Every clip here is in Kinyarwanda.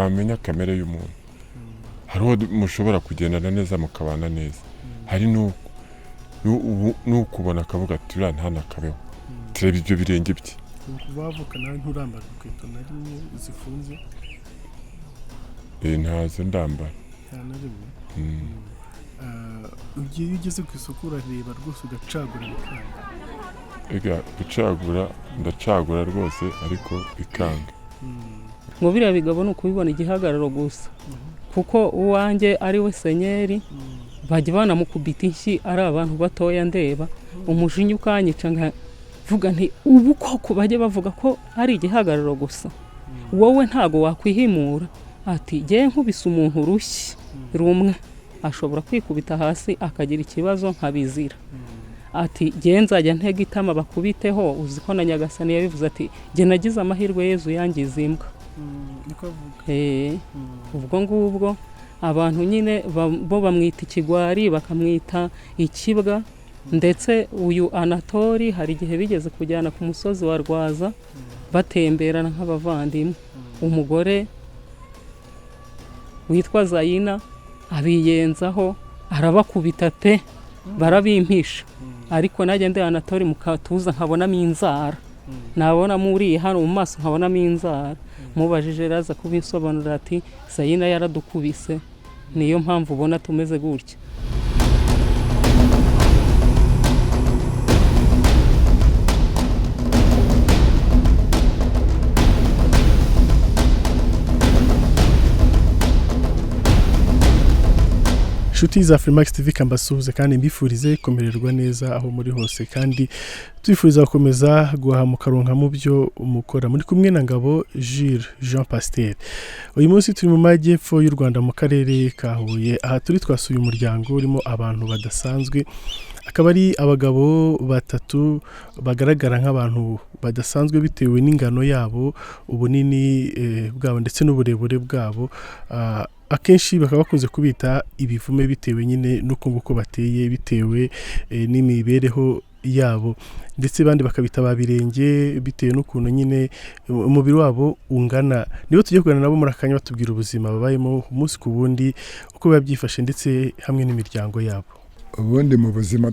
wamenya kamere y'umuntu. Hari uwo mushobora kugendana neza, mukabana neza, hari n'ukubona akavuga ati: "Uriya ntanakabeho, turebe ibyo birenge bye." Ubu kuva wavuka nawe nturambara urukweto na rimwe zifunze? Ntazo ndambara. Nta na rimwe? Mm. Ugiye, iyo ugeze ku isoko urareba rwose ugacagura bikanga? Ega gucagura, ndacagura rwose, ariko bikanga. Ngo biriya bigabo ni ukubibona igihagararo gusa, kuko uwanjye ari we senyeri, bajya banamukubita inshyi ari abantu batoya. Ndeba umujinya ukanyica, nkavuga nti: "Ubu koko bajya bavuga ko ari igihagararo gusa, wowe ntago wakwihimura?" Ati: "Jye nkubise umuntu urushyi rumwe ashobora kwikubita hasi akagira ikibazo nkabizira." Ati: "Jye nzajya ntega itama bakubiteho." Uzi ko na Nyagasani yabivuze, ati: "Jye nagize amahirwe, Yezu yangize imbwa." Niko avuga? Ubwo ngubwo abantu nyine bo bamwita ikigwari, bakamwita ikibwa. Ndetse uyu Anatori hari igihe bigeze kujyana ku musozi wa Rwaza, batemberana nk'abavandimwe, umugore witwa Zayina abiyenzaho, arabakubita pe, barabimpisha. Ariko najya ndeba Anatori mu katuza nkabonamo inzara, nabonamo uriye hano mu maso nkabonamo inzara. Mubajije raza kubisobanurira, ati: "Zayina yaradukubise, niyo mpamvu ubona tumeze gutya." Inshuti za Freemax TV, kambasuhuze kandi mbifurize kumererwa neza aho muri hose, kandi tubifuriza gukomeza guhaha mukaronka mu byo mukora. Muri kumwe na Ngabo Jules Jean Pasteur. Uyu munsi turi mu majyepfo y'u Rwanda, mu karere ka Huye. Aha turi twasuye umuryango urimo abantu badasanzwe, akaba ari abagabo batatu bagaragara nk'abantu badasanzwe bitewe n'ingano yabo, ubunini bwabo ndetse n'uburebure bwabo. Akenshi bakaba bakunze kubita ibivume bitewe nyine n'uko nguko bateye, bitewe n'imibereho yabo, ndetse abandi bakabita ba birenge bitewe n'ukuntu nyine umubiri wabo ungana. Nibo tugiye kuganira nabo muri aka kanya, batubwira ubuzima babayemo umunsi ku wundi, uko biba byifashe, ndetse hamwe n'imiryango yabo. Ubundi mu buzima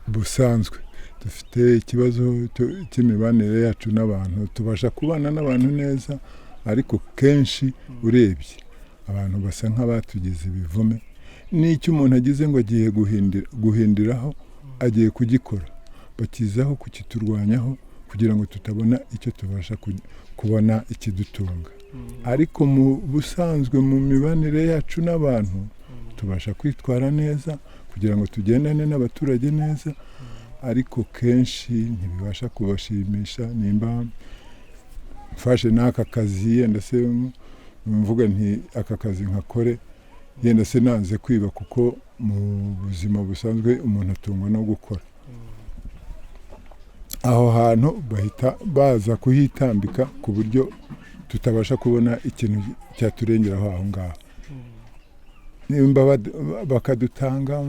busanzwe dufite ikibazo cy'imibanire yacu n'abantu. Tubasha kubana n'abantu neza, ariko kenshi urebye abantu basa nk'abatugize ibivume. N'icyo umuntu agize ngo agiye guhindiraho, agiye kugikora, bakizaho kukiturwanyaho kugira ngo tutabona icyo tubasha kubona ikidutunga. Ariko mu busanzwe, mu mibanire yacu n'abantu, tubasha kwitwara neza kugira ngo tugendane n'abaturage neza, ariko kenshi ntibibasha kubashimisha. Nimba mfashe n'aka kazi, yenda se mvuga nti aka kazi nkakore, yenda se nanze kwiba, kuko mu buzima busanzwe umuntu atungwa no gukora, aho hantu bahita baza kuhitambika ku buryo tutabasha kubona ikintu cyaturengeraho aho ngaho. Nimba bakadutanga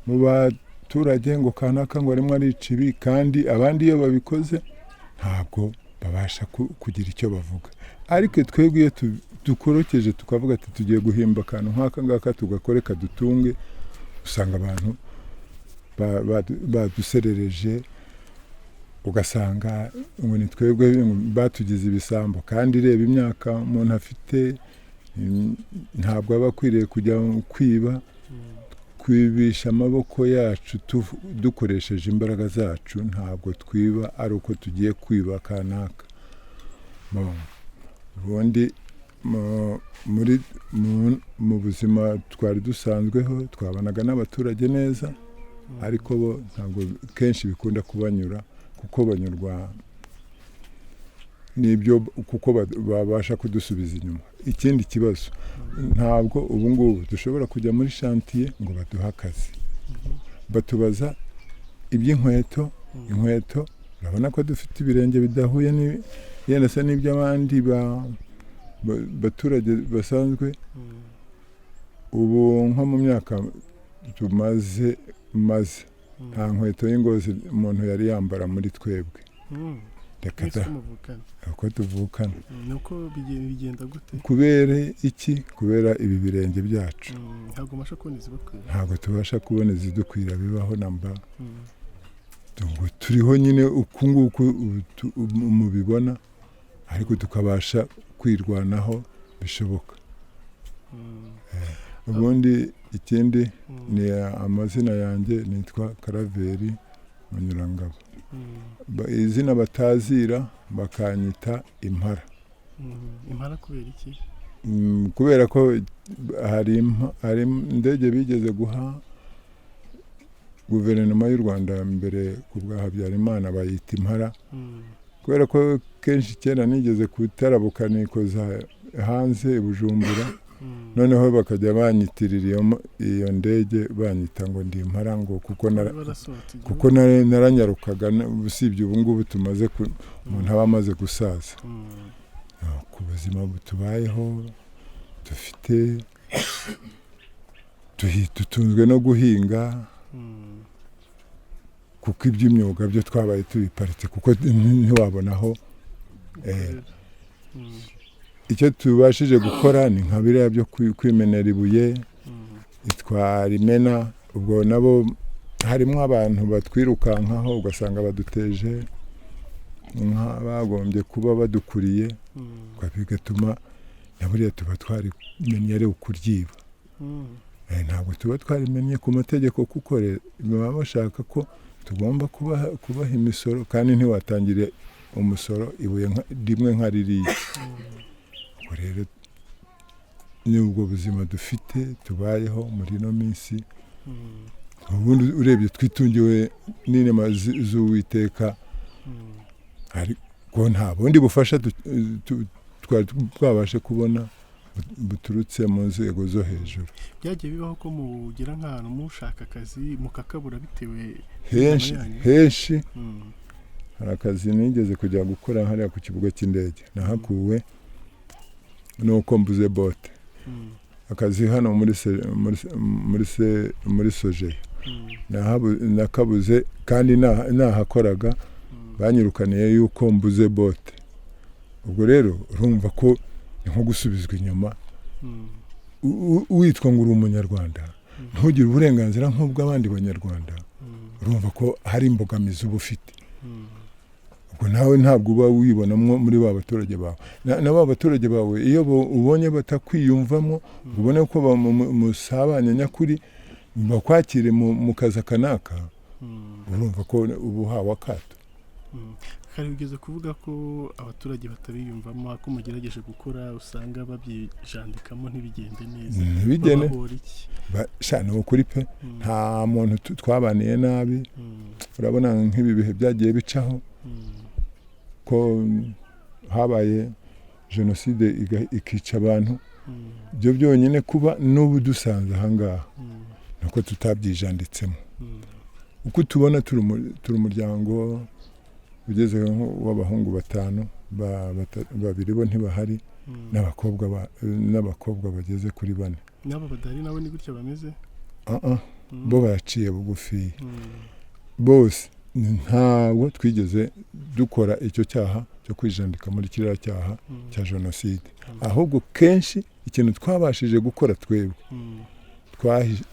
mu baturage ngo kanaka ngo arimo arica ibi, kandi abandi iyo babikoze ntabwo babasha kugira icyo bavuga. Ariko twebwe iyo dukorokeje tukavuga ati tugiye guhimba akantu nk'aka ngaka tugakore kadutunge, usanga abantu baduserereje, ugasanga ngo ni twebwe batugize ibisambo. Kandi reba imyaka umuntu afite, ntabwo aba akwiriye kujya kwiba. Twibisha amaboko yacu dukoresheje imbaraga zacu, ntabwo twiba ari uko tugiye kwiba kanaka. Ubundi mu buzima twari dusanzweho twabanaga n'abaturage neza, ariko bo ntabwo kenshi bikunda kubanyura, kuko banyurwa n'ibyo, kuko babasha kudusubiza inyuma. Ikindi kibazo, ntabwo ubu ngubu dushobora kujya muri chantier ngo baduhe akazi. Batubaza iby'inkweto. Inkweto, urabona ko dufite ibirenge bidahuye yenda se n'iby'abandi baturage basanzwe. Ubu nko mu myaka tumaze maze, nta nkweto y'ingozi umuntu yari yambara muri twebwe. Reka Mwese da. uko muvukana? Uko tuvukana. Ni uko bigenda gute? Kubera iki? Kubera ibi birenge byacu. Ntabwo mbasha kubona izibakwira. Ntabwo tubasha kubona izidukwira, bibaho namba. Ngo turiho nyine uku nguku ubu mubibona, ariko tukabasha kwirwanaho bishoboka. Ubundi ikindi ni amazina yanjye, nitwa Karaveri Munyurangabo. Izina batazira bakanyita Impara. Impara kubera iki? Kubera ko hari indege bigeze guha guverinoma y'u Rwanda mbere ku bwa Habyarimana, bayita Impara. Kubera ko kenshi kera nigeze kutarabuka nikoza hanze i Bujumbura, noneho bakajya banyitirira iyo ndege, banyita ngo ndi Impara, ngo kuko Warasohotse igihugu. Kuko naranyarukaga, usibye ubu ngubu tumaze umuntu aba amaze gusaza. Ku buzima tubayeho dufite, dutunzwe no guhinga, kuko iby'imyuga byo twabaye tubiparitse, kuko ntiwabonaho. Gukorera. Icyo tubashije gukora ni nka biriya byo kwimenera ibuye, twarimena, ubwo nabo harimo abantu batwirukankaho, ugasanga baduteje nk'abagombye kuba badukuriye, bigatuma na buriya tuba twarimennye ari ukuryiba. Ntabwo tuba twarimennye ku mategeko, kuko baba bashaka ko tugomba kubaha imisoro, kandi ntiwatangire umusoro ibuye rimwe nka ririya. Ubwo rero ni ubwo buzima dufite tubayeho muri ino minsi. Ubundi urebye twitungiwe n'inema z'Uwiteka, ariko nta bundi bufasha twari twabashe kubona buturutse mu nzego zo hejuru. Byagiye bibaho ko mugera nk'ahantu mushaka akazi mukakabura bitewe Henshi. n'ingano yanyu? Henshi. Hari akazi nigeze kujya gukora hariya ku kibuga cy'indege, nahakuwe nuko mbuze bote. Akazi hano muri Sojeya nakabuze, kandi nahakoraga. Banyirukaniye yuko mbuze bote. Ubwo rero urumva ko ni nko gusubizwa inyuma. Witwa ngo uri Umunyarwanda, ntugire uburenganzira nk'ubw'abandi Banyarwanda, urumva ko hari imbogamizi uba ufite. Ubwo nawe ntabwo uba wibonamo muri ba baturage bawe, na ba baturage bawe iyo ubonye batakwiyumvamo, ngo ubone ko musabanye nyakuri, bakwakire mu kazi aka n'aka, urumva ko uba uhawe akato. Kare ugeze kuvuga ko abaturage batabiyumvamo, ko mugerageje gukora usanga babyijandikamo ntibigende neza. Ntibigende. Babahora iki? Sha, ni ukuri pe, nta muntu twabaniye nabi. Urabona nk'ibi bihe byagiye bicaho, ko habaye jenoside ikica abantu, ibyo byonyine kuba n'ubu dusanze ahangaha, nuko tutabyijanditsemo. Uko tubona turi umuryango ugeze w'abahungu batanu, babiri bo ntibahari, n'abakobwa bageze kuri bane. N'abo badahari nabo ni gutya bameze? Ah, ah, bo baraciye bugufi bose. Ntabwo twigeze dukora icyo cyaha cyo kwijandika muri kiriya cyaha cya jenoside. Ahubwo kenshi ikintu twabashije gukora twebwe,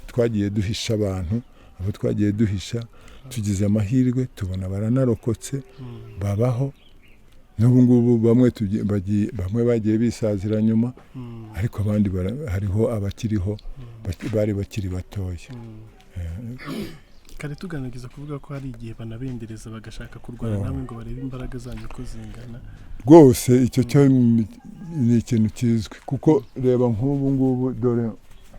twagiye duhisha abantu. Abo twagiye duhisha, tugize amahirwe tubona baranarokotse, babaho n'ubu ngubu. Bamwe bamwe bagiye bisazira nyuma, ariko abandi hariho abakiriho bari bakiri batoya. Kare tuganiriza kuvuga ko hari igihe banabendereza bagashaka kurwana namwe ngo barebe imbaraga zanyu uko zingana. Rwose icyo cyo ni ikintu kizwi, kuko reba nk'ubu ngubu, dore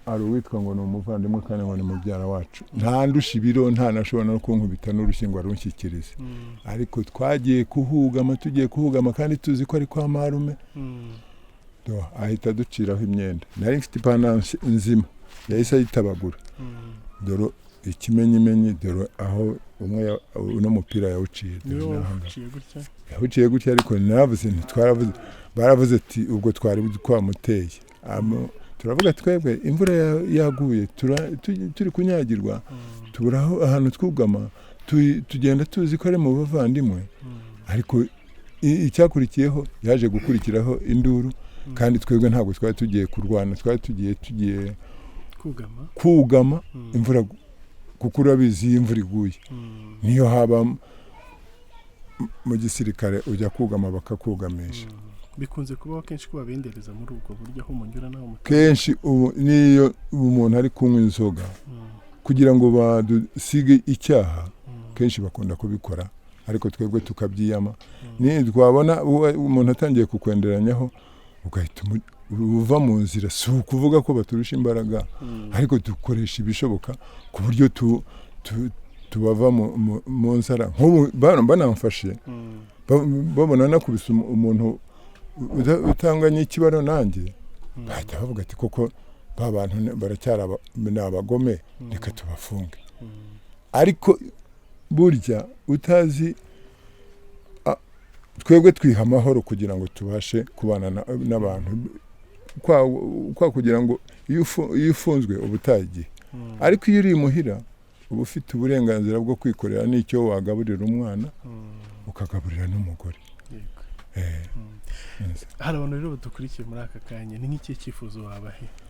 hari uwitwa ngo ni umuvandimwe kandi ngo ni mubyara wacu, ntandusha ibiro, ntanashobora no kunkubita n'urushyi ngo arunshyikirize. Ariko twagiye kuhugama, tugiye kuhugama kandi tuzi ko ari kwa marume, ahita aduciraho imyenda. Nari mfite ipantaro nzima, yahise ayitabagura. Dore ikimenyimenyi, dore aho umwe uno mupira yawuciye. Niwe wawuciye gutya? Yawuciye gutya, ariko naravuze nti twaravuze, baravuze ati ubwo twari twamuteye. Turavuga twebwe imvura yaguye, turi kunyagirwa, tubura ahantu twugama, tugenda tuzi ko ari mu bavandimwe, ariko Icyakurikiyeho yaje gukurikiraho induru, kandi twebwe ntabwo twari tugiye kurwana, twari tugiye kugama, kugama imvura, kuko urabizi iyo imvura iguye niyo haba mu gisirikare ujya kugama bakakugamisha. Bikunze kubaho kenshi ko babendereza muri ubwo buryo aho munyura n'aho mutari. Kenshi ubu niyo umuntu ari kunywa inzoga kugira ngo badusige icyaha, kenshi bakunda kubikora, ariko twebwe tukabyiyama. Ni twabona umuntu atangiye kukwenderanyaho ugahita uva mu nzira. Si ukuvuga ko baturusha imbaraga, ariko dukoresha ibishoboka ku buryo tubava mu nzara. Nk'ubu banamfashe babona nakubise umuntu utanganye ikibaro nanjye, bahita bavuga ati koko ba bantu baracyari ni abagome, reka tubafunge. Ariko burya utazi twebwe twiha amahoro kugira ngo tubashe kubana n'abantu kwa kugira ngo iyo ufunzwe uba utaye igihe, ariko iyo uri imuhira uba ufite uburenganzira bwo kwikorera n'icyo wagaburira umwana, ukagaburira n'umugore. Hari abantu rero badukurikiye muri aka kanya, ni nk'ikihe cyifuzo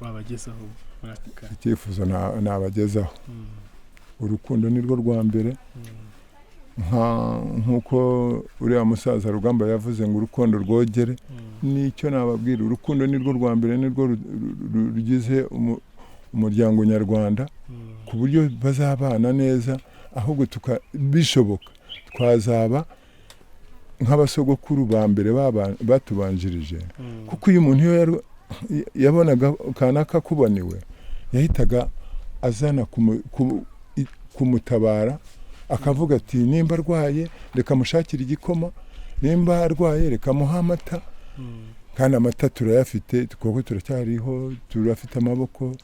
wabagezaho muri aka kanya? Icyifuzo nabagezaho, urukundo ni rwo rwa mbere. Nk'uko uriya musaza Rugamba yavuze ngo urukundo rwogere, nicyo nababwira. Urukundo ni rwo rwa mbere, ni rwo rugize umuryango nyarwanda, ku buryo bazabana neza. Ahubwo bishoboka twazaba nk'abasogokuru ba mbere batubanjirije, kuko iyo umuntu iyo yabonaga kanaka akubaniwe, yahitaga azana kumutabara, akavuga ati nimba arwaye reka mushakire igikoma, nimba arwaye reka muhe amata. Kandi amata turayafite kuko turacyariho, turafite amaboko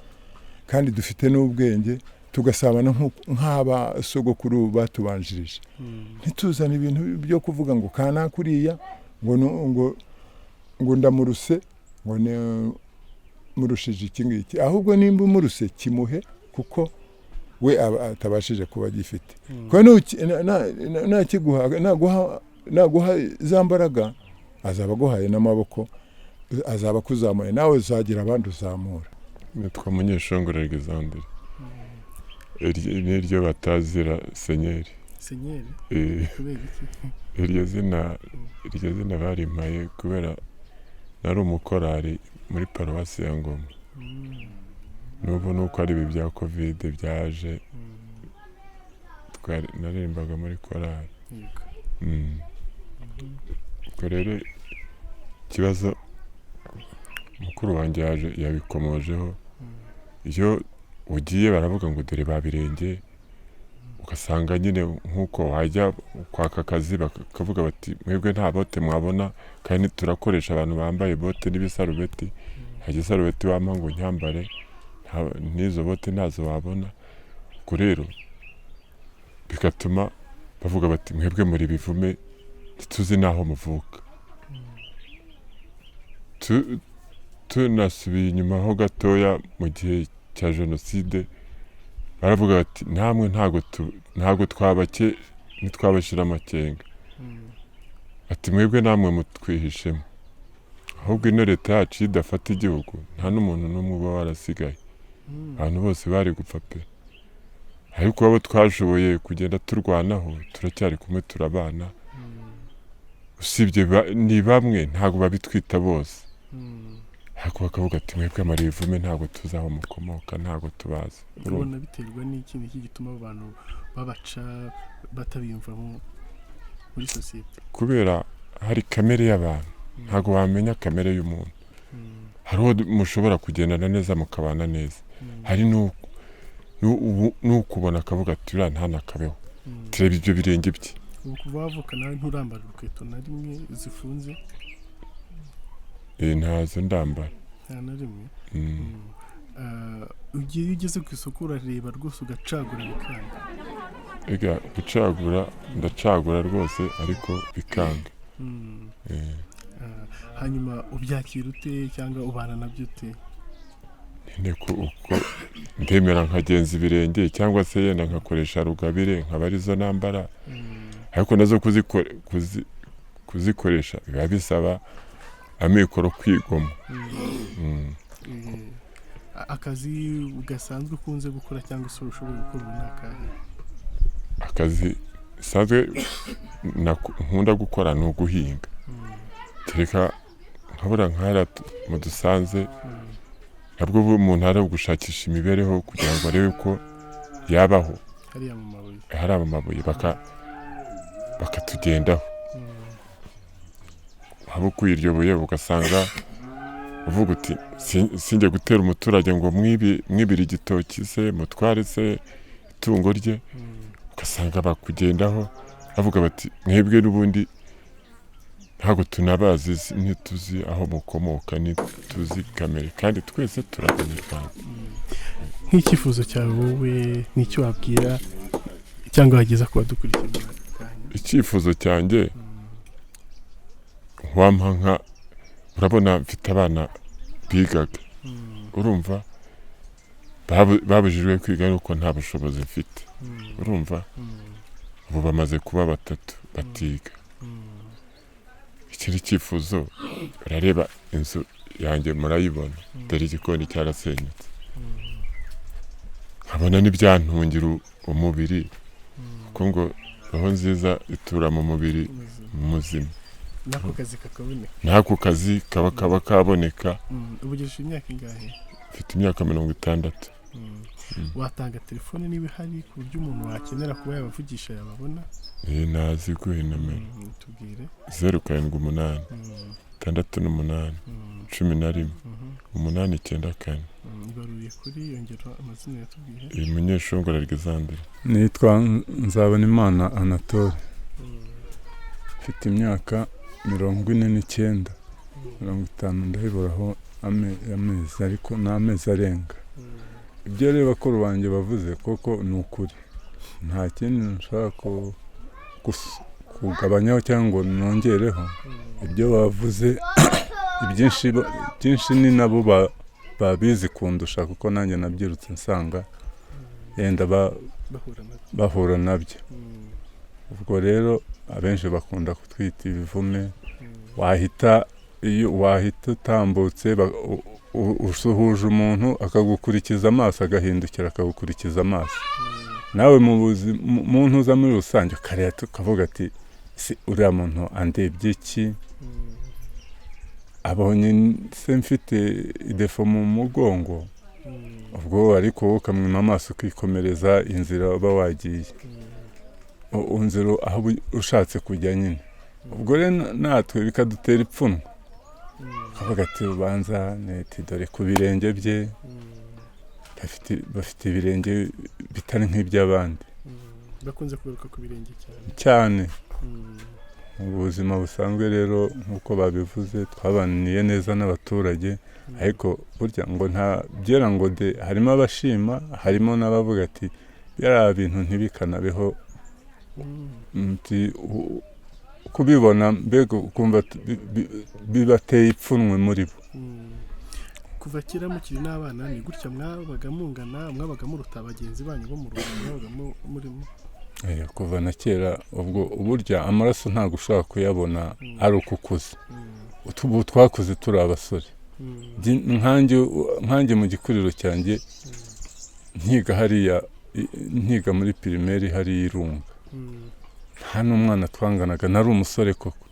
kandi dufite n'ubwenge, tugasabana nk'abasogokuru batubanjirije. Ntituzane ibintu byo kuvuga ngo kanaka uriya ngo ngo ndamuruse, ngo murushije iki ngiki. Ahubwo nimba umuruse kimuhe, kuko we aba atabashije kuba agifite. Kuko naguha za mbaraga, azaba aguhaye n'amaboko, azaba akuzamuye, nawe uzagira abandi uzamura. Nitwa Munyeshongore Alexandre, niryo batazira Senyeri. Senyeri? Eh. Kubera iki? Iryo zina barimpaye kubera nari umukorari muri paruwasi ya Ngoma. N'ubu nuko ari ibi bya Covid byaje, naririmbaga muri korari. Ubwo rero ikibazo mukuru wanjye yaje yabikomojeho. Iyo ugiye baravuga ngo dore babirenge, ugasanga nyine nk'uko wajya kwaka akazi bakavuga bati mwebwe nta bote mwabona, kandi turakoresha abantu bambaye bote n'ibisarubeti. Nta gisarubeti wampa ngo nyambare, n'izo bote ntazo wabona. Ubwo rero bigatuma bavuga bati mwebwe muri bivume, ntituzi n'aho muvuka. Tunasubiye inyuma ho gatoya, mu gihe cya jenoside baravuga bati namwe ntabwo twabake, ntitwabashira amakenga, ati mwebwe namwe mutwihishemo. Ahubwo ino leta yacu iyo idafata igihugu, nta n'umuntu n'umwe uba warasigaye, abantu bose bari gupfa pe. Ariko abo twashoboye kugenda turwanaho turacyari kumwe, turabana, usibye ni bamwe, ntabwo babitwita bose, ariko bakavuga ati mwebwe amarivume ntabwo tuzi aho mukomoka, ntabwo tubazi. Urumva? Ubona biterwa n'iki? Niki gituma abantu babaca batabiyumvamo muri sosiyete? Kubera hari kamere y'abantu, ntabwo wamenya kamere y'umuntu. Hari uwo mushobora kugendana neza mukabana neza, hari n'ukubona akavuga ati uriya ntanakabeho, turebe ibyo birenge bye. Ubu kuva wavuka nawe nturambara urukweto na rimwe zifunze? Eh, ntazo ndambara. Nta na rimwe? Mm. Ah, ugiye, iyo ugeze ku isoko urareba rwose ugacagura bikanga? Ega gucagura ndacagura rwose, ariko bikanga. Eh, Ah, hanyuma ubyakira ute cyangwa ubana nabyo ute? Nyine ko uko ndemera nkagenza ibirenge, cyangwa se yenda nkakoresha rugabire nkaba arizo nambara, ariko nazo Kuzikoresha biba bisaba amikoro, kwigomwa. Akazi gasanzwe ukunze gukora cyangwa se ushoboye gukora ubu ni akahe? Akazi sanzwe nkunda gukora ni uguhinga, kereka nkabura nk'ahariya mu dusanze nabwo ubu umuntu ari ugushakisha imibereho kugira ngo arebe ko yabaho. Hariya mu mabuye? Hari amabuye bakatugendaho, waba ukuye iryo buye ugasanga uvuga uti: "Sinjye gutera umuturage ngo mwibire igitoki se, mutware se itungo rye." Ugasanga bakugendaho bavuga bati: "Mwebwe n'ubundi ntabwo tunabazi, ntituzi aho mukomoka, ntituzi kamere, kandi twese turi Abanyarwanda." Nk'icyifuzo cyawe wowe, n'icyo wabwira cyangwa wageza ku badukurikiye muri aka kanya? Icyifuzo cyanjye, wampa nka, urabona mfite abana bigaga, urumva babujijwe kwiga nuko nta bushobozi mfite. Urumva ubu bamaze kuba batatu batiga. Ikindi cyifuzo, urareba inzu yanjye murayibona, dore igikoni cyarasenyutse, nkabona n'ibyantungira umubiri, kuko ngo roho nziza itura mu mubiri muzima. N'ako kazi kakaboneka. N'ako kazi kaba kaboneka. Ubu ugejeje imyaka ingahe? Mfite imyaka 60. Watanga telefone niba ihari, ku buryo umuntu wakenera kuba yabavugisha yababona? Nazi guha nomero. Tubwire. 078 68 11 894. Ibaruye kuri, yongera amazina yatubwiye. Uyu Munyeshongora Alexandre. Nitwa Nzabonimana Anatole, mfite imyaka 49, 50 ndabiburaho amezi, ariko ni amezi arenga. Ibyo rero bakuru banjye bavuze koko ni ukuri, nta kindi nshobora kugabanyaho cyangwa ngo nongereho. Ibyo bavuze byinshi ni nabo babizi kundusha, kuko nanjye nabyirutse nsanga yenda bahura nabyo. Bahura nabyo. Ubwo rero abenshi bakunda kutwita ibivume. Wahita, iyo wahita utambutse usuhuje umuntu akagukurikiza amaso, agahindukira akagukurikiza amaso. Nawe mu ntuza muri rusange ukareba tukavuga ati: "Si uriya muntu andebye iki? Abonye se mfite idefo mu mugongo?" Ubwo ariko wowe ukamwima amaso, ukikomereza inzira uba wagiye, inzira aho uba ushatse kujya nyine. Ubwo rero natwe bikadutera ipfunwe, ukavuga ati: "Ubanza neti dore ku birenge bye, bafite ibirenge bitari nk'iby'abandi." Bakunze kugaruka ku birenge cyane. Cyane. Mu buzima busanzwe rero, nk'uko babivuze, twabaniye neza n'abaturage, ariko burya ngo nta byera ngo de. Harimo abashima, harimo n'abavuga ati: "Biriya bintu ntibikanabeho." Nti kubibona mbega ukumva bibateye ipfunwe muri bo. Kuva kera mukiri n'abana ni gutya mwabaga mungana, mwabaga muruta bagenzi banyu bo mu rugo mwabaga murimo? Kuva na kera. Ubwo burya amaraso ntabwo ushobora kuyabona ari uko ukuze. Ubu twakuze turi abasore. Nkanjye mu gikuriro cyanjye, nkiga hariya, nkiga muri primaire hariya Irunga, nta n'umwana twanganaga, nari umusore koko.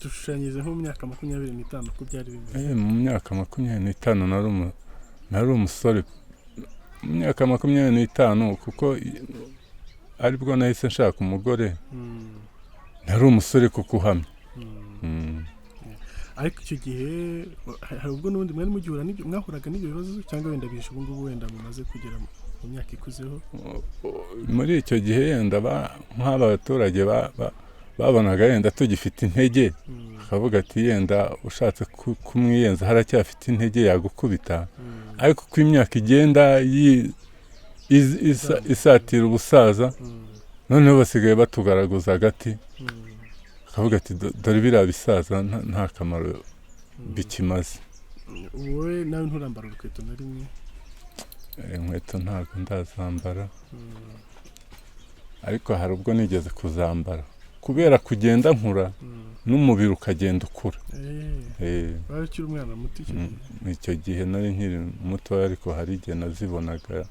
Dushushanyirize nko mu myaka 25 uko byari bimeze. Mu myaka 25 nari umusore mu myaka 25, kuko aribwo nahise nshaka umugore. Nari umusore koko uhamye. Ariko icyo gihe hari ubwo n'ubundi mwari mugihura n'ibyo, mwahuraga n'ibyo bibazo, cyangwa wenda bije ubu ngubu wenda mumaze kugera mu myaka ikuzeho? Muri icyo gihe yenda nk'aba baturage babonaga yenda tugifite intege, akavuga ati: "Yenda ushatse kumwiyenza haracyafite intege, yagukubita." Ariko uko imyaka igenda isatira ubusaza, noneho basigaye batugaragaza agati, akavuga ati: "Dore biriya bisaza nta kamaro bikimaze." Wowe nawe nturambara urukweto na rimwe? Inkweto ntabwo ndazambara, ariko hari ubwo nigeze kuzambara. Kubera kugenda nkura, n'umubiri ukagenda ukura. Wari ukiri umwana muto icyo gihe? Icyo gihe nari nkiri mutoya, ariko hari igihe nazibonaga.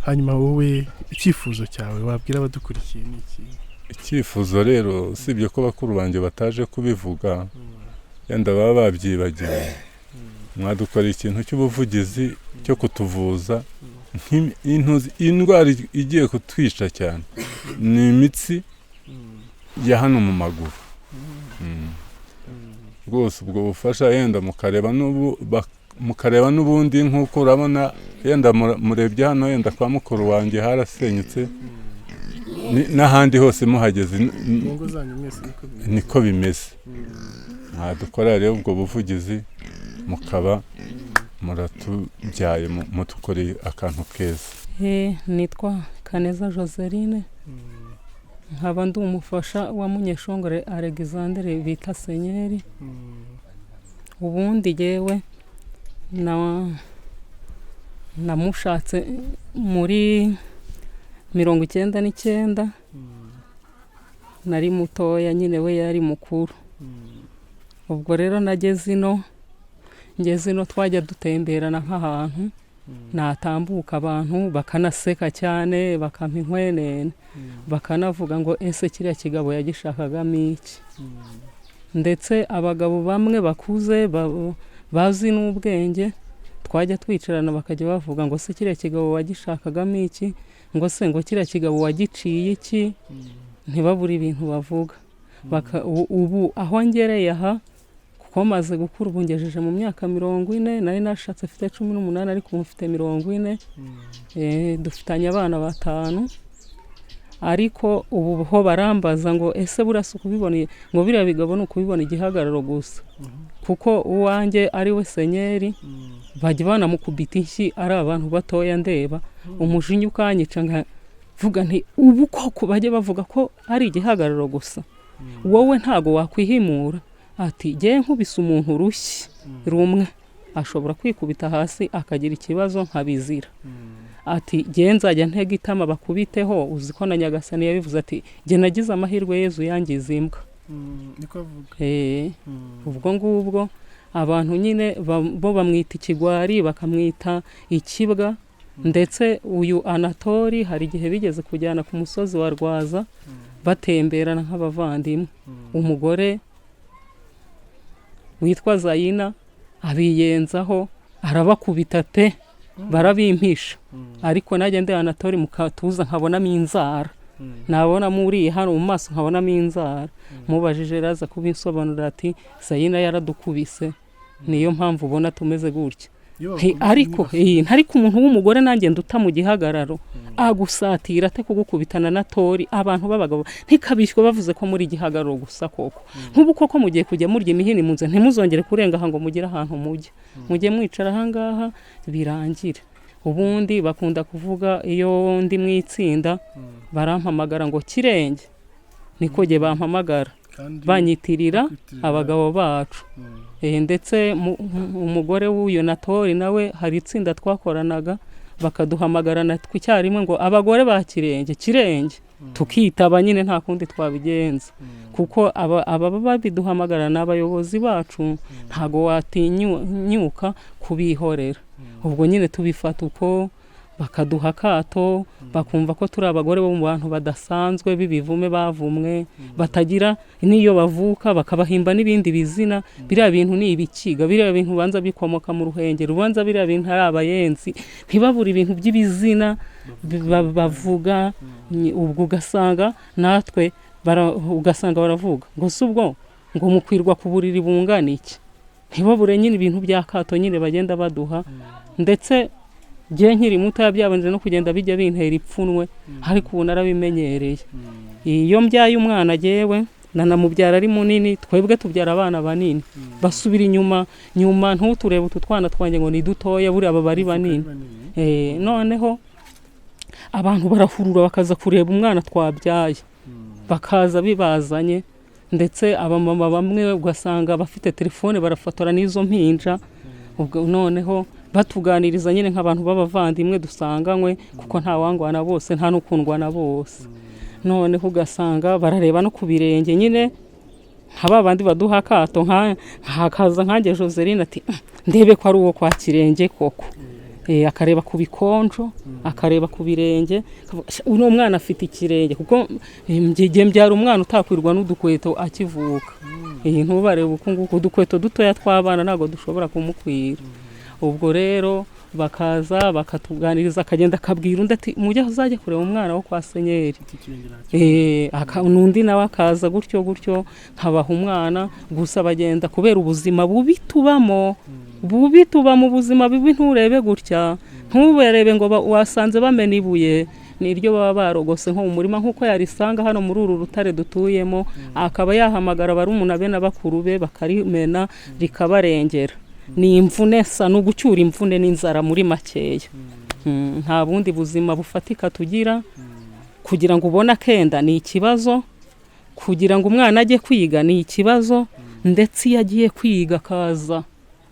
Hanyuma wowe, icyifuzo cyawe wabwira abadukurikiye ni iki? Icyifuzo rero, usibye ko bakuru banjye bataje kubivuga, yenda baba babyibagiwe, mwadukora ikintu cy'ubuvugizi cyo kutuvuza. Indwara igiye kutwica cyane ni imitsi ya hano mu maguru. Rwose ubwo bufasha yenda mukareba n'ubu mukareba n'ubundi, nk'uko urabona yenda murebye hano, yenda kwa mukuru wanjye harasenyutse, n'ahandi hose muhageze Mu ngo zanyu mwese niko bimeze? Niko bimeze. Mwadukora rero ubwo buvugizi, mukaba muratubyaye, mudukoreye akantu keza. Nitwa Kaneza Joseline, nkaba ndi umufasha wa Munyeshongore Alexandre bita Senyeri. Ubundi yewe na namushatse muri 99, nari mutoya nyine, we yari mukuru. Ubwo rero nageze ino, ngeze ino twajya dutemberana nk'ahantu, natambuka abantu bakanaseka cyane, bakampa inkwenene, bakanavuga ngo: "Ese kiriya kigabo yagishakagamo iki?" Ndetse abagabo bamwe bakuze bazi n'ubwenge twajya twicarana bakajya bavuga ngo: "Se kiriya kigabo wagishakagamo iki?" Ngo: "Se ngo kiriya kigabo wagiciye iki?" Ntibabure ibintu bavuga. Ubu aho ngereye aha, kuko maze gukura, ubu ngejeje mu myaka 40. Nari nashatse mfite 18, ariko ubu mfite 40. Dufitanye abana batanu. Ariko ubu ho barambaza ngo: "Ese burasa ukubibona, ngo biriya bigabo ni ukubibona igihagararo gusa?" Kuko uwanjye ari we Senyeri, bajya banamukubita inshyi ari abantu batoya ndeba, umujinya ukanyica, nkavuga nti: "Ubu koko bajya bavuga ko ari igihagararo gusa, wowe ntago wakwihimura?" Ati: "Jye nkubise umuntu urushyi rumwe ashobora kwikubita hasi akagira ikibazo nkabizira." Ati: "Jye nzajya ntega itama bakubiteho." Uzi ko na Nyagasani yabivuze, ati: "Jye nagize amahirwe, Yezu yangize imbwa." Niko avuga. Ubwo ngubwo abantu nyine bo bamwita ikigwari, bakamwita ikibwa. Ndetse uyu Anatori hari igihe bigeze kujyana ku musozi wa Rwaza, batemberana nk'abavandimwe, umugore witwa Zayina abiyenzaho, arabakubita pe, barabimpisha. Ariko najya ndi Anatori mu katuza nkabonamo inzara, nabonamo uriye hano mu maso nkabonamo inzara. Mubajije raza kubinsobanurira, ati: "Zayina yaradukubise, niyo mpamvu ubona tumeze gutya." Iyo Nti bakubise ariko ariko umuntu w'umugore nanjye nduta mu gihagararo agusatira ate kugukubitana na Tori? Abantu b'abagabo ntikabishywe bavuze ko muri gihagararo gusa koko. Nk'ubu koko mugiye kujya murya imihini munze, ntimuzongere kurenga aha ngo mugere ahantu mujya, mujye mwicara ahangaha birangire. Ubundi bakunda kuvuga, iyo ndi mu itsinda barampamagara ngo Kirenge, niko jye bampamagara, kandi banyitirira bakwitirira abagabo bacu. Ndetse umugore w'uyu Natori nawe hari itsinda twakoranaga, bakaduhamagara natwe icyarimwe ngo: "Abagore ba Kirenge, Kirenge," tukitaba nyine, nta kundi twabigenza, kuko aba babiduhamagara ni abayobozi bacu, ntago watinyuka kubihorera. Ubwo nyine tubifata uko, bakaduha akato, bakumva ko turi abagore bo mu bantu badasanzwe b'ibivume, bavumwe, batagira n'iyo bavuka, bakabahimba n'ibindi bizina. Biriya bintu ni ibikiga, biriya bintu ubanza bikomoka mu Ruhengeri, ubanza biriya bintu ari abayenzi. Ntibabure ibintu by'ibizina bavuga. Ubwo ugasanga natwe ugasanga baravuga ngo: "Si ubwo ngo mukwirwa ku buriri bungana iki?" Ntibabure nyine ibintu by'akato nyine bagenda baduha. Ndetse njye nkiri muto byabanje no kugenda bijya bintera ipfunwe, ariko ubu narabimenyereye. Iyo mbyaye umwana, jyewe nanamubyara ari munini, twebwe tubyara abana banini basubira inyuma nyuma. Ntuturebe utu twana twanjye ngo ni dutoya, buriya baba ari banini. Noneho abantu barahurura bakaza kureba umwana twabyaye, bakaza bibazanye. Ndetse abamama bamwe ugasanga bafite telefone, barafotora n'izo mpinja. Ubwo noneho batuganiriza nyine nk'abantu b'abavandimwe dusanganywe, kuko nta wangwana bose, nta n'ukundwa na bose. Noneho ugasanga barareba no ku birenge nyine, nka ba bandi baduha akato, hakaza nkanjye Joseline ati: "Ndebe ko ari uwo kwa Kirenge koko." Akareba ku bikonjo, akareba ku birenge, akavuga: "Sha, uno mwana afite ikirenge," kuko njye mbyara umwana utakwirwa n'udukweto akivuka. Ntubarebe uku nguku, udukweto dutoya tw'abana ntabwo dushobora kumukwira. Ubwo rero bakaza bakatuganiriza, akagenda akabwira undi ati: "Mujye uzajye kureba umwana wo kwa Senyeri." N'undi nawe akaza gutyo gutyo, nkabaha umwana. Gusa bagenda kubera ubuzima bubi tubamo, bubi tubamo, ubuzima bubi. Nturebe gutya, ntuberebe ngo wasanze bamena ibuye, niryo baba barogose nko mu murima, nk'uko yarisanga hano muri uru rutare dutuyemo, akaba yahamagara barumuna be na bakuru be bakarimena rikabarengera. Ni imvune sa, ni ugucyura imvune n'inzara muri makeya. Nta bundi buzima bufatika tugira. Kugira ngo ubone akenda ni ikibazo, kugira ngo umwana ajye kwiga ni ikibazo, ndetse iyo agiye kwiga akaza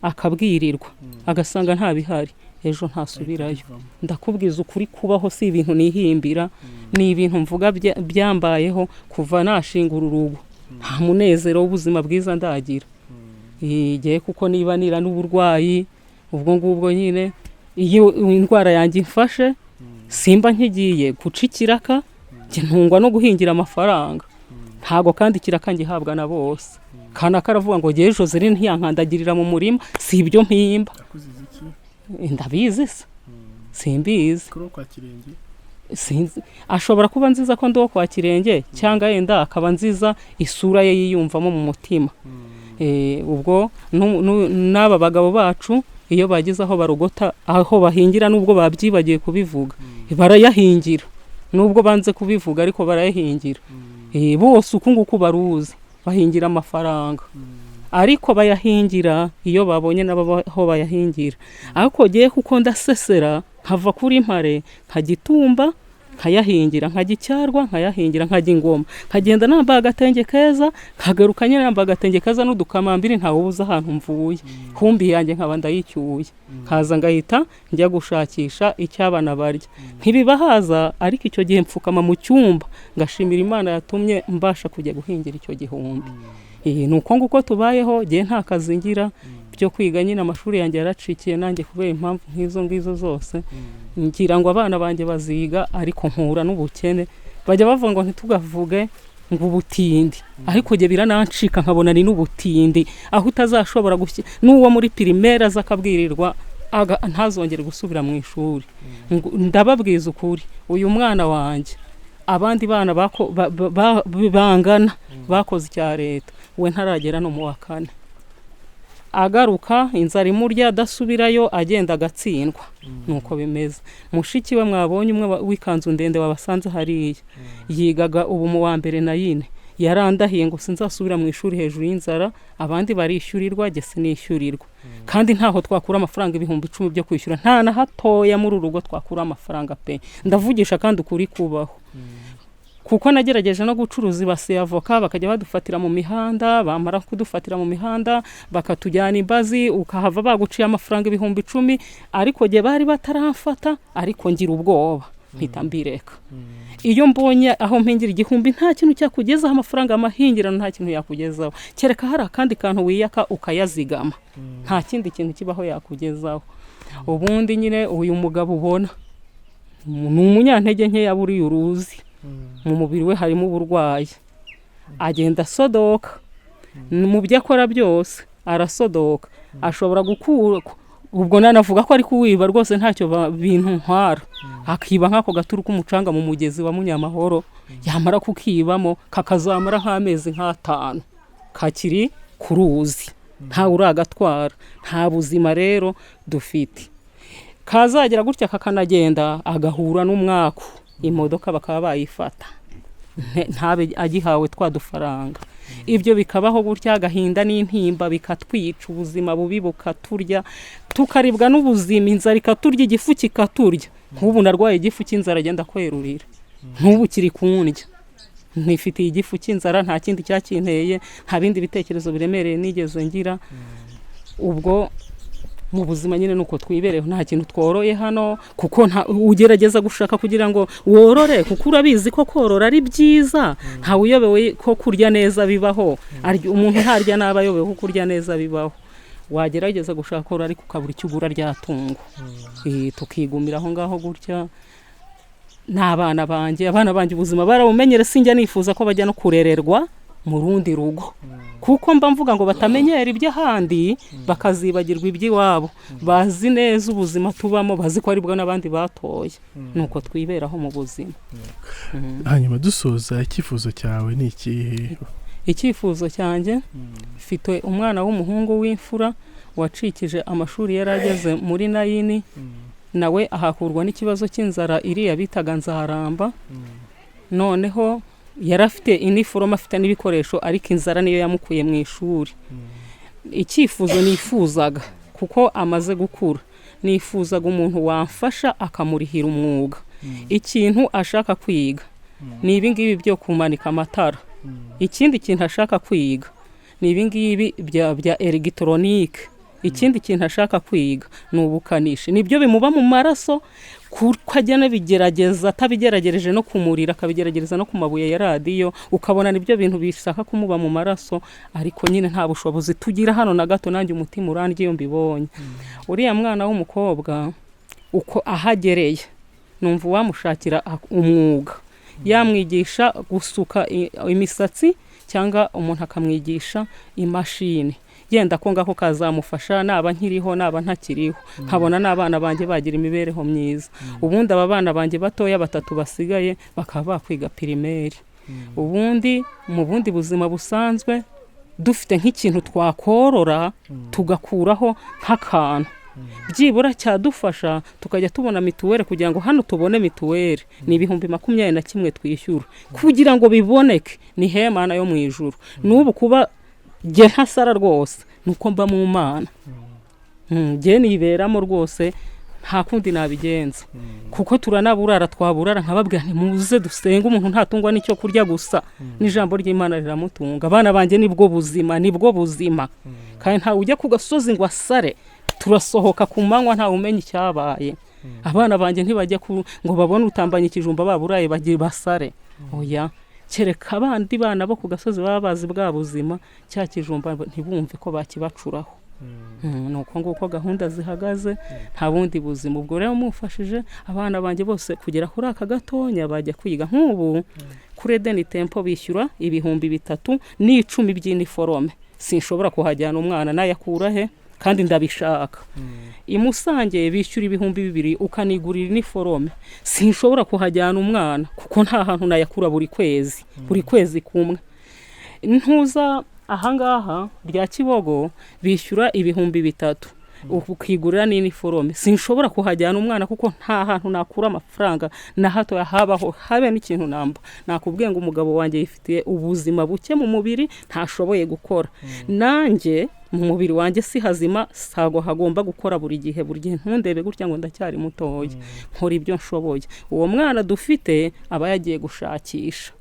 akabwirirwa, agasanga nta bihari, ejo ntasubirayo. Ndakubwiza ukuri, kubaho si ibintu nihimbira, ni ibintu mvuga byambayeho kuva nashinga uru rugo. Nta munezero w'ubuzima bwiza ndagira igihe, kuko niba nira n'uburwayi ubwo ngubwo nyine, iyo indwara yanjye imfashe simba nkigiye guca ikiraka, njye ntungwa no guhingira amafaranga. Ntago kandi ikiraka ngihabwa na bose. Kanaka aravuga ngo ngewe Joseline ntiyankandagirira mu murima, si ibyo mpimba. Akuziza iki? Ndabizi se? Simbizi. Kuri uwo kwa Kirenge? Sinzi, ashobora kuba nziza ko ndi uwo kwa Kirenge, cyangwa yenda akaba nziza isura ye yiyumvamo mu mutima. Ubwo n'aba bagabo bacu iyo bageze aho barogota, aho bahingira, nubwo babyibagiwe kubivuga, barayahingira. Nubwo banze kubivuga ariko barayahingira. Bose uku nguku baruzi bahingira amafaranga, ariko bayahingira iyo babonye nabo aho bayahingira. Ariko ngewe kuko ndasesera nkava kuri Mpare nkajya Itumba nkayahingira, nkajya Icyarwa nkayahingira, nkajya Ingoma, nkagenda nambaye agatenge keza, nkagaruka nyine nambaye agatenge keza n'udukamambiri, ntawe ubuze ahantu mvuye. Humbi yanjye nkaba ndayicyuye, nkaza ngahita njya gushakisha icyo abana barya. Ntibibahaza, ariko icyo gihe mfukama mu cyumba ngashimira Imana yatumye mbasha kujya guhingira icyo gihumbi. Ni uko nguko tubayeho. Ngewe nta kazi ngira byo kwiga nyine, amashuri yanjye yaracikiye nanjye kubera impamvu nk'izo ngizo zose. Ngira ngo abana banjye baziga, ariko mpura n'ubukene. Bajya bavuga ngo ntitugavuge ngo ubutindi, ariko njye biranancika nkabona ni n'ubutindi, aho utazashobora gushyira n'uwo muri primaire aza akabwirirwa ntazongere gusubira mu ishuri. Ndababwiza ukuri, uyu mwana wanjye, abandi bana bangana bakoze icya leta, we ntaragera no mu wa kane agaruka inzara imurya, adasubirayo, agenda agatsindwa. Nuko bimeze. Mushiki we mwabonye, umwe w'ikanzu ndende wabasanze hariya, yigaga ubu mu wa mbere na yine, yarandahiye ngo sinzasubira mu ishuri hejuru y'inzara. Abandi barishyurirwa, jye sinishyurirwa, kandi ntaho twakura amafaranga 10,000 byo kwishyura, nta na hatoya muri uru rugo twakura amafaranga pe. Ndavugisha kandi ukuri kubaho, kuko nagerageje no gucuruza ibase ya avoka, bakajya badufatira mu mihanda, bamara kudufatira mu mihanda bakatujyana imbazi, ukahava baguciye amafaranga 10,000. Ariko jye bari bataramfata, ariko ngira ubwoba mpita mbireka. Iyo mbonye aho mpingira igihumbi, nta kintu cyakugezaho amafaranga amahingirano, nta kintu yakugezaho, kereka hari akandi kantu wiyaka ukayazigama. Nta kindi kintu kibaho yakugezaho. Ubundi nyine uyu mugabo ubona ni umunyantege nkeya buriya uruzi, mu mubiri we harimo uburwayi, agenda asodoka mu byo akora byose, arasodoka, ashobora gukura. Ubwo nanavuga ko ari kuwiba rwose, ntacyo bintu ntwara, akiba nk'ako gaturu k'umucanga mu mugezi wa Munyamahoro, yamara kukibamo kakazamara nk'amezi nk'atanu kakiri ku ruzi, ntawe uragatwara. Nta buzima rero dufite. Kazagera gutya kakanagenda agahura n'umwaku, imodoka bakaba bayifata, ntabe agihawe twa dufaranga. Ibyo bikabaho gutya, agahinda n'intimba bikatwica, ubuzima bubi bukaturya, tukaribwa n'ubuzima, inzara ikaturya, igifu kikaturya. Nk'ubu narwaye igifu cy'inzara, agenda kwerurira, nk'ubu kiri kundya, ntifitiye igifu cy'inzara, nta kindi cyakinteye, nta bindi bitekerezo biremereye nigeze ngira. Ubwo Mu buzima nyine nuko twibereho, nta kintu tworoye hano, kuko ugerageza gushaka kugira ngo worore, kuko urabizi ko korora ari byiza, ntawe uyobewe ko kurya neza bibaho. Umuntu ntarya nabi ayobewe ko kurya neza bibaho. Wagerageza gushaka korora ariko ukabura icyo ugura rya tungo. Tukigumira aho ngaho gutya n'abana banjye. Abana banjye ubuzima barabumenyere, sinjya nifuza ko bajya no kurererwa mu rundi rugo, kuko mba mvuga ngo batamenyera iby'ahandi bakazibagirwa iby'iwabo. Bazi neza ubuzima tubamo, bazi ko aribwo n'abandi batoye, nuko twiberaho mu buzima. Hanyuma dusoza, icyifuzo cyawe ni ikihe? Icyifuzo cyanjye, mfite umwana w'umuhungu w'imfura wacikije amashuri, yari ageze muri nine, nawe ahakurwa n'ikibazo cy'inzara iriya bitaga nzaharamba. Noneho yari afite iniforome, afite n'ibikoresho, ariko inzara niyo yamukuye mu ishuri. Icyifuzo nifuzaga, kuko amaze gukura, nifuzaga umuntu wamfasha akamurihira umwuga. Ikintu ashaka kwiga ni ibingibi byo kumanika amatara. Ikindi kintu ashaka kwiga ni ibingibi bya elegitoronike. Ikindi kintu ashaka kwiga ni ubukanishi. Nibyo bimuba mu maraso, kuko ajya anabigerageza, atabigeragereje no kumurira akabigerageza no ku mabuye ya radiyo, ukabona nibyo bintu bishaka kumuba mu maraso, ariko nyine nta bushobozi tugira hano na gato. Nanjye umutima urandya iyo mbibonye. Uriya mwana w'umukobwa uko ahagereye, numva uwamushakira umwuga, yamwigisha gusuka imisatsi, cyangwa umuntu akamwigisha imashini, yenda ko ngako kazamufasha naba nkiriho naba ntakiriho, nkabona n'abana banjye bagira imibereho myiza. Ubundi aba bana banjye batoya batatu basigaye bakaba bakwiga primaire. Ubundi mu bundi buzima busanzwe dufite nk'ikintu twakorora tugakuraho nk'akantu byibura cyadufasha, tukajya tubona mituweli. Kugira ngo hano tubone mituweli ni 21,000 twishyura kugira ngo biboneke. Ni hemana yo mu ijuru. N'ubu kuba jye ntasara rwose nuko mba mu Mana, jye niberamo rwose, nta kundi nabigenza, kuko turanaburara, twaburara nkababwira nti muze dusenge. Umuntu ntatungwa n'icyo kurya gusa, n'ijambo ry'Imana riramutunga. Abana banjye nibwo buzima, nibwo buzima. Kandi ntawe ujya ku gasozi ngo asare, turasohoka ku manywa ntawe umenya icyabaye. Abana banjye ntibajya ngo babone utambanye ikijumba baburaye bagiye basare, oya, kereka abandi bana bo ku gasozi baba bazi bwa buzima, cya kijumba ntibumve ko bakibacuraho. Ni uko nguko gahunda zihagaze, nta bundi buzima. Ubwo rero mufashije abana banjye bose kugera kuri aka gatonya bajya kwiga. Nk'ubu kuri Edeni Tempo bishyura 3,010 by'iniforome, sinshobora kuhajyana umwana, nayakura he kandi ndabishaka? I Musange bishyura 2,000 ukanigurira iniforome, sinshobora kuhajyana umwana kuko nta hantu nayakura buri kwezi, buri kwezi kumwe. Ntuza ahangaha rya Kibogo bishyura 3,000 ukigurira n'iniforome, sinshobora kuhajyana umwana kuko nta hantu nakura amafaranga na hato habaho habe n'ikintu namba. Nakubwiye ngo umugabo wanjye yifitiye ubuzima buke mu mubiri, ntashoboye gukora. Nanjye mu mubiri wanjye si hazima, sago hagomba gukora buri gihe buri gihe. Ntundebe gutya ngo ndacyari mutoya, nkora ibyo nshoboye. Uwo mwana dufite aba yagiye gushakisha,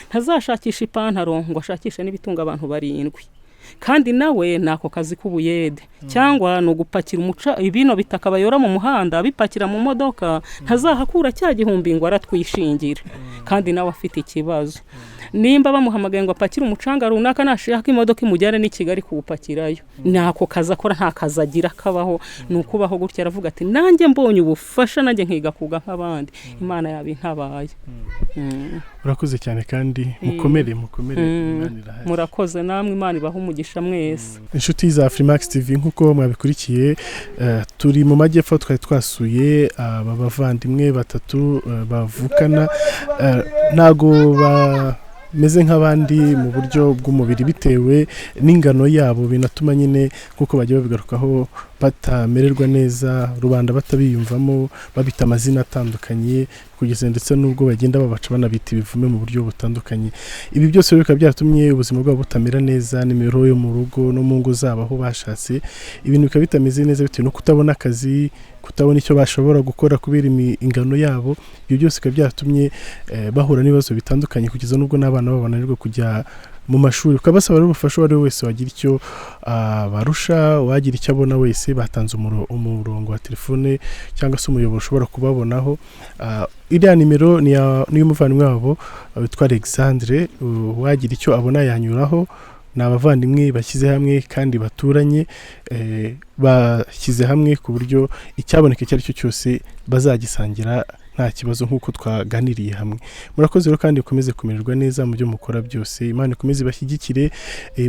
ntazashakisha ipantaro ngo ashakishe n'ibitunga abantu barindwi, kandi nawe ni ako kazi k'ubuyede, cyangwa ni ugupakira umuca ibino bitaka bayora mu muhanda bipakira mu modoka, ntazahakura cya gihumbi ngo aratwishingira, kandi nawe afite ikibazo. Nimba bamuhamagaye ngo apakire umucanga runaka, nashaka imodoka imujyane n'i Kigali kuwupakirayo. Ni ako kazi akora, nta kazi agira kabaho, ni ukubaho gutya. Aravuga ati nanjye mbonye ubufasha, nanjye nkiga kuga nk'abandi, Imana yabintabaye. Urakoze cyane kandi mukomere, mukomere. Imana irahari. Murakoze namwe, Imana ibahe umugisha mwese. Inshuti za Afrimax TV, nk'uko mwabikurikiye, turi mu majyepfo, twari twasuye aba bavandimwe batatu bavukana. Ntago bameze nk'abandi mu buryo bw'umubiri bitewe n'ingano yabo, binatuma nyine nk'uko bagiye babigarukaho batamererwa neza, rubanda batabiyumvamo, babita amazina atandukanye, kugeza ndetse n'ubwo bagenda babaca banabita ibivume mu buryo butandukanye. Ibi byose bikaba byaratumye ubuzima bwabo butamera neza, n'imibereho yo mu rugo no mu ngo zabo aho bashatse, ibintu bikaba bitameze neza bitewe no kutabona akazi, kutabona icyo bashobora gukora kubera ingano yabo. Ibyo byose bikaba byaratumye bahura n'ibibazo bitandukanye, kugeza n'ubwo n'abana babo bananirwa kujya mu mashuri. Ukabasaba rero ubufasha, uwo ari we wese wagira icyo barusha, wagira icyo abona wese. Batanze umurongo wa telefone cyangwa se umuyoboro ushobora kubabonaho. Iriya nimero ni iy'umuvandimwe wabo witwa Alexandre. Uwagira icyo abona yanyuraho. Ni abavandimwe bashyize hamwe kandi baturanye, bashyize hamwe ku buryo icyaboneka icyo ari cyo cyose bazagisangira nta kibazo, nk'uko twaganiriye hamwe. Murakoze rero, kandi mukomeze kumererwa neza mu byo mukora byose. Imana ikomeze ibashyigikire,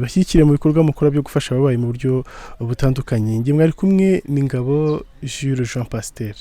bashyigikire mu bikorwa mukora byo gufasha ababaye mu buryo butandukanye. Njye mwari kumwe n'Ingabo Jules Jean Pasteur.